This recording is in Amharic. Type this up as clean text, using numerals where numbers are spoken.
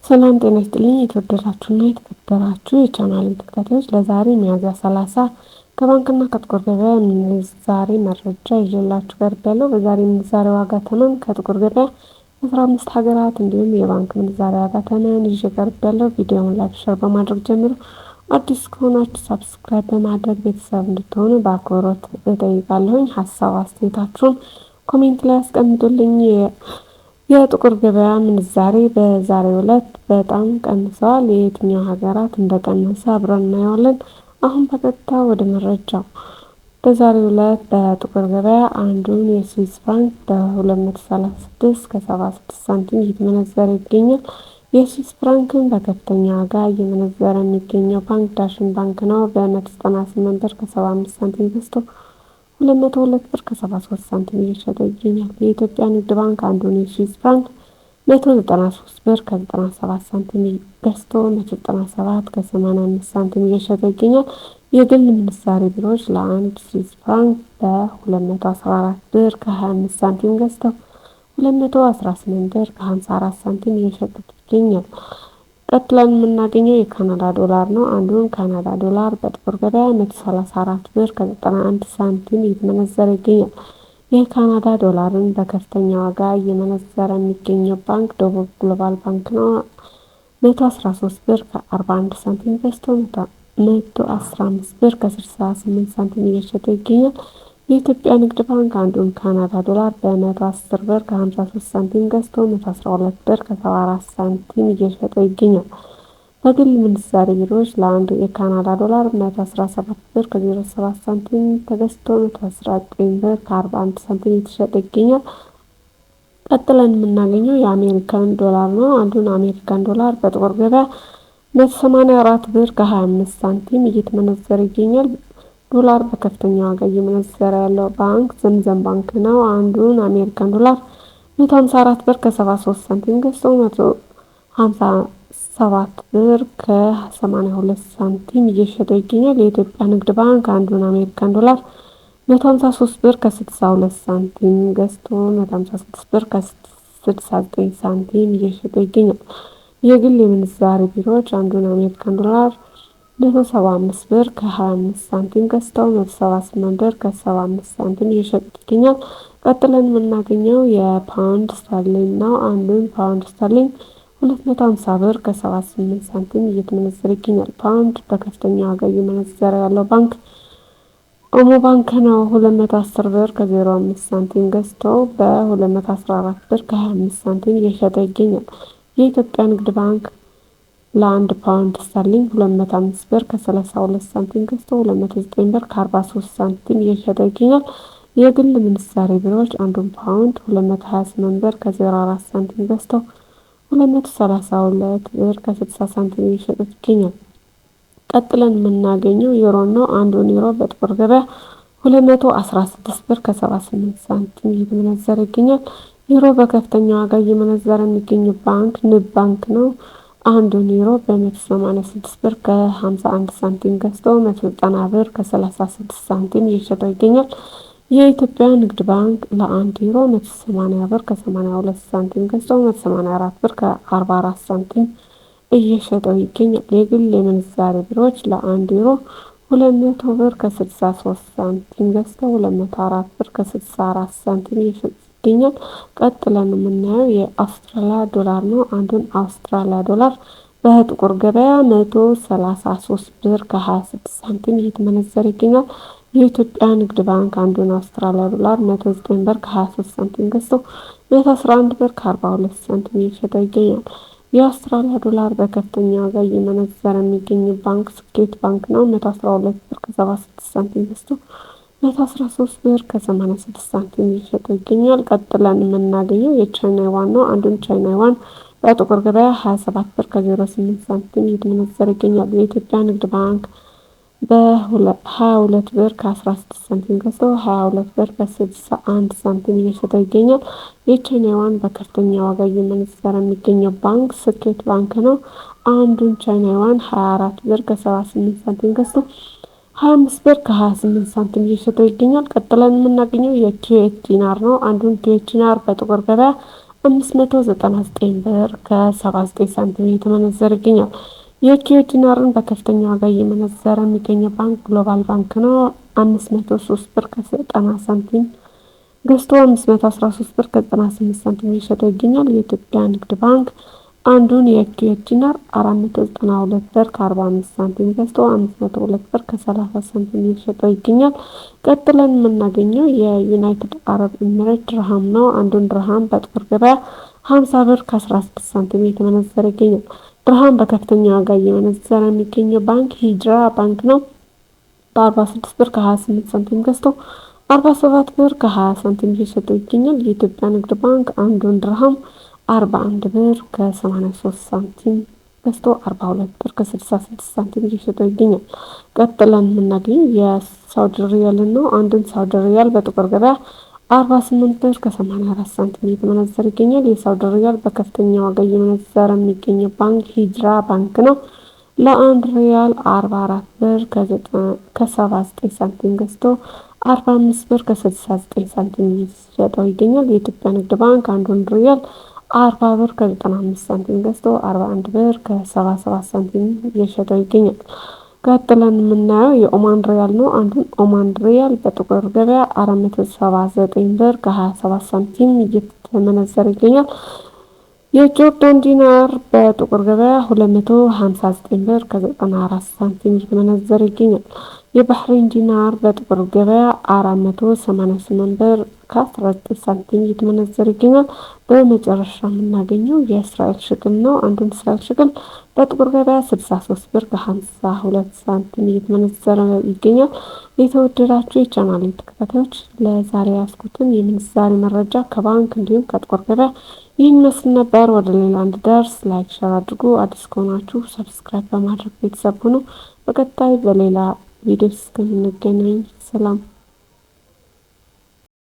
ሰላም ጤና ይስጥልኝ የተወደዳችሁና የተከበራችሁ የቻናል ተከታታዮች፣ ለዛሬ ሚያዝያ 30 ከባንክና ከጥቁር ገበያ ምንዛሬ መረጃ ይዤላችሁ ቀርቤያለሁ። በዛሬ ምንዛሬ ዋጋ ተመን ከጥቁር ገበያ 15 ሀገራት እንዲሁም የባንክ ምንዛሬ ዋጋ ተመን ይዤ ቀርቤያለሁ። ቪዲዮውን like፣ share በማድረግ ጀምሩ። አዲስ ከሆናችሁ subscribe በማድረግ ቤተሰብ እንድትሆኑ በአክብሮት እጠይቃለሁኝ። ሀሳብ አስተያየታችሁን comment ላይ አስቀምጡልኝ። የጥቁር ገበያ ምንዛሬ በዛሬው ዕለት በጣም ቀንሰዋል። የየትኛው ሀገራት እንደቀነሰ አብረን እናየዋለን። አሁን በቀጥታ ወደ መረጃው። በዛሬው ዕለት በጥቁር ገበያ አንዱን የስዊስ ፍራንክ በ236 ከ76 ሳንቲም እየተመነዘረ ይገኛል። የስዊስ ፍራንክን በከፍተኛ ዋጋ እየመነዘረ የሚገኘው ባንክ ዳሽን ባንክ ነው። በ198 ብር ከ75 ሳንቲም ገዝቶ 202 ብር ከ73 ሳንቲም እየሸጠ ይገኛል። የኢትዮጵያ ንግድ ባንክ አንዱን የስዊስ ፍራንክ 193 ብር ከ97 ሳንቲም ገዝቶ 197 ከ85 ሳንቲም እየሸጠ ይገኛል። የግል ምንዛሬ ቢሮዎች ለአንድ ስዊስ ፍራንክ በ214 ብር ከ25 ሳንቲም ገዝተው 218 ብር ከ54 ሳንቲም እየሸጡት ይገኛል። ቀጥለን የምናገኘው የካናዳ ዶላር ነው። አንዱን ካናዳ ዶላር በጥቁር ገበያ 134 ብር ከ91 ሳንቲም እየተመነዘረ ይገኛል። የካናዳ ዶላርን በከፍተኛ ዋጋ እየመነዘረ የሚገኘው ባንክ ደቡብ ግሎባል ባንክ ነው። 113 ብር ከ41 ሳንቲም ገዝቶ 115 ብር ከ68 ሳንቲም እየሸጠ ይገኛል። የኢትዮጵያ ንግድ ባንክ አንዱን ካናዳ ዶላር በ110 ብር ከ53 ሳንቲም ገዝቶ 112 ብር ከ74 ሳንቲም እየሸጠ ይገኛል። በግል ምንዛሬ ቢሮዎች ለአንድ የካናዳ ዶላር 117 ብር ከ07 ሳንቲም ተገዝቶ 119 ብር ከ41 ሳንቲም እየተሸጠ ይገኛል። ቀጥለን የምናገኘው የአሜሪካን ዶላር ነው። አንዱን አሜሪካን ዶላር በጥቁር ገበያ 184 ብር ከ25 ሳንቲም እየተመነዘረ ይገኛል። ዶላር በከፍተኛ ዋጋ እየመነዘረ ያለው ባንክ ዘምዘም ባንክ ነው። አንዱን አሜሪካን ዶላር 154 ብር ከ73 ሳንቲም ገዝቶ 157 ብር ከ82 ሳንቲም እየሸጠ ይገኛል። የኢትዮጵያ ንግድ ባንክ አንዱን አሜሪካን ዶላር 153 ብር ከ62 ሳንቲም ገዝቶ 156 ብር ከ69 ሳንቲም እየሸጠ ይገኛል። የግል የምንዛሬ ቢሮዎች አንዱን አሜሪካን ዶላር 175 ብር ከ25 ሳንቲም ገዝተው 178 ብር ከ75 ሳንቲም እየሸጡት ይገኛል። ቀጥለን የምናገኘው የፓውንድ ስተርሊንግ ነው። አንዱን ፓውንድ ስተርሊንግ 250 ብር ከ78 ሳንቲም እየተመነዘረ ይገኛል። ፓውንድ በከፍተኛ ዋጋ እየመነዘረ ያለው ባንክ ኦሞ ባንክ ነው። 210 ብር ከ05 ሳንቲም ገዝቶ በ214 ብር ከ25 ሳንቲም እየሸጠ ይገኛል። የኢትዮጵያ ንግድ ባንክ ለአንድ ፓውንድ ስተርሊንግ 205 ብር ከ32 ሳንቲም ገዝቶ 209 ብር ከ43 ሳንቲም እየሸጠ ይገኛል። የግል ምንዛሬ ቢሮዎች አንዱን ፓውንድ 228 ብር ከ04 ሳንቲም ገዝተው 232 ብር ከ60 ሳንቲም እየሸጡት ይገኛል። ቀጥለን የምናገኘው ዩሮ ነው። አንዱን ዩሮ በጥቁር ገበያ 216 ብር ከ78 ሳንቲም እየተመነዘረ ይገኛል። ዩሮ በከፍተኛ ዋጋ እየመነዘረ የሚገኘው ባንክ ንብ ባንክ ነው። አንዱን ዩሮ በ186 ብር ከ51 ሳንቲም ገዝቶ 190 ብር ከ36 ሳንቲም እየሸጠው ይገኛል። የኢትዮጵያ ንግድ ባንክ ለአንድ ዩሮ 180 ብር ከ82 ሳንቲም ገዝቶ 184 ብር ከ44 ሳንቲም እየሸጠው ይገኛል። የግል የምንዛሬ ቢሮዎች ለአንድ ዩሮ 200 ብር ከ63 ሳንቲም ገዝተው 204 ብር ከ64 ሳንቲም እየሸጡት ይገኛል። ቀጥለን የምናየው የአውስትራሊያ ዶላር ነው። አንዱን አውስትራሊያ ዶላር በጥቁር ገበያ 133 ብር ከ26 ሳንቲም እየተመነዘረ ይገኛል። የኢትዮጵያ ንግድ ባንክ አንዱን አውስትራሊያ ዶላር 109 ብር ከ23 ሳንቲም ገዝቶ 111 ብር ከ42 ሳንቲም እየሸጠ ይገኛል። የአውስትራሊያ ዶላር በከፍተኛ ዋጋ እየመነዘረ የሚገኘው ባንክ ስኬት ባንክ ነው። 112 ብር ከ76 ሳንቲም ገዝቶ 113 ብር ከ86 ሳንቲም እየሸጠ ይገኛል። ቀጥለን የምናገኘው የቻይና ዩዋን ነው። አንዱን ቻይና ዩዋን በጥቁር ገበያ 27 ብር ከ08 ሳንቲም እየተመነዘረ ይገኛል። የኢትዮጵያ ንግድ ባንክ በ22 ብር ከ16 ሳንቲም ገዝቶ 22 ብር ከ61 ሳንቲም እየሸጠ ይገኛል። የቻይና ዩዋን በከፍተኛ ዋጋ እየመነዘረ የሚገኘው ባንክ ስኬት ባንክ ነው። አንዱን ቻይና ዩዋን 24 ብር ከ78 ሳንቲም ገዝቶ 25 ብር ከ28 ሳንቲም እየሸጠ ይገኛል። ቀጥለን የምናገኘው የኩዌት ዲናር ነው። አንዱን ኩዌት ዲናር በጥቁር ገበያ 599 ብር ከ79 ሳንቲም እየተመነዘረ ይገኛል። የኩዌት ዲናርን በከፍተኛ ዋጋ እየመነዘረ የሚገኘው ባንክ ግሎባል ባንክ ነው። 503 ብር ከ90 ሳንቲም ገዝቶ 513 ብር ከ98 ሳንቲም እየሸጠ ይገኛል። የኢትዮጵያ ንግድ ባንክ አንዱን የኩዌት ዲናር 492 ብር ከ45 ሳንቲም ገዝቶ 502 ብር ከ30 ሳንቲም እየሸጠው ይገኛል። ቀጥለን የምናገኘው የዩናይትድ አረብ ኤሚሬት ድርሃም ነው። አንዱን ድርሃም በጥቁር ገበያ 50 ብር ከ16 ሳንቲም እየተመነዘረ ይገኛል። ድርሃም በከፍተኛ ዋጋ እየመነዘረ የሚገኘው ባንክ ሂጅራ ባንክ ነው። በ46 ብር ከ28 ሳንቲም ገዝቶ 47 ብር ከ20 ሳንቲም እየሸጠው ይገኛል። የኢትዮጵያ ንግድ ባንክ አንዱን ድርሃም 41 ብር ከ83 ሳንቲም ገዝቶ 42 ብር ከ66 ሳንቲም እየሸጠው ይገኛል። ቀጥለን የምናገኘው የሳውዲ ሪያልን ነው። አንዱን ሳውዲ ሪያል በጥቁር ገበያ 48 ብር ከ84 ሳንቲም እየተመነዘረ ይገኛል። የሳውዲ ሪያል በከፍተኛ ዋጋ እየመነዘረ የሚገኘው ባንክ ሂጅራ ባንክ ነው። ለአንድ ሪያል 44 ብር ከ79 ሳንቲም ገዝቶ 45 ብር ከ69 ሳንቲም እየሸጠው ይገኛል። የኢትዮጵያ ንግድ ባንክ አንዱን ሪያል 40 ብር ከ95 ሳንቲም ገዝቶ 41 ብር ከ77 ሳንቲም እየሸጠው ይገኛል። ቀጥለን የምናየው የኦማን ሪያል ነው። አንዱን ኦማን ሪያል በጥቁር ገበያ 479 ብር ከ27 ሳንቲም እየተመነዘረ ይገኛል። የጆርዳን ዲናር በጥቁር ገበያ 259 ብር ከ94 ሳንቲም እየተመነዘረ ይገኛል። የባህሬን ዲናር በጥቁር ገበያ 488 ብር ከ19 ሳንቲም እየተመነዘረ ይገኛል። በመጨረሻ የምናገኘው የእስራኤል ሽቅል ነው። አንዱን እስራኤል ሽቅል በጥቁር ገበያ 63 ብር ከ52 ሳንቲም እየተመነዘረ ይገኛል። የተወደዳችሁ የቻናል ተከታታዮች፣ ለዛሬ ያስኩትን የምንዛሬ መረጃ ከባንክ እንዲሁም ከጥቁር ገበያ ይህን ይመስል ነበር። ወደ ሌላ እንድደርስ like፣ share አድርጉ። አዲስ ከሆናችሁ subscribe በማድረግ ቤተሰብ ሁኑ። በቀጣይ በሌላ ቪዲዮ እስከምንገናኝ ሰላም።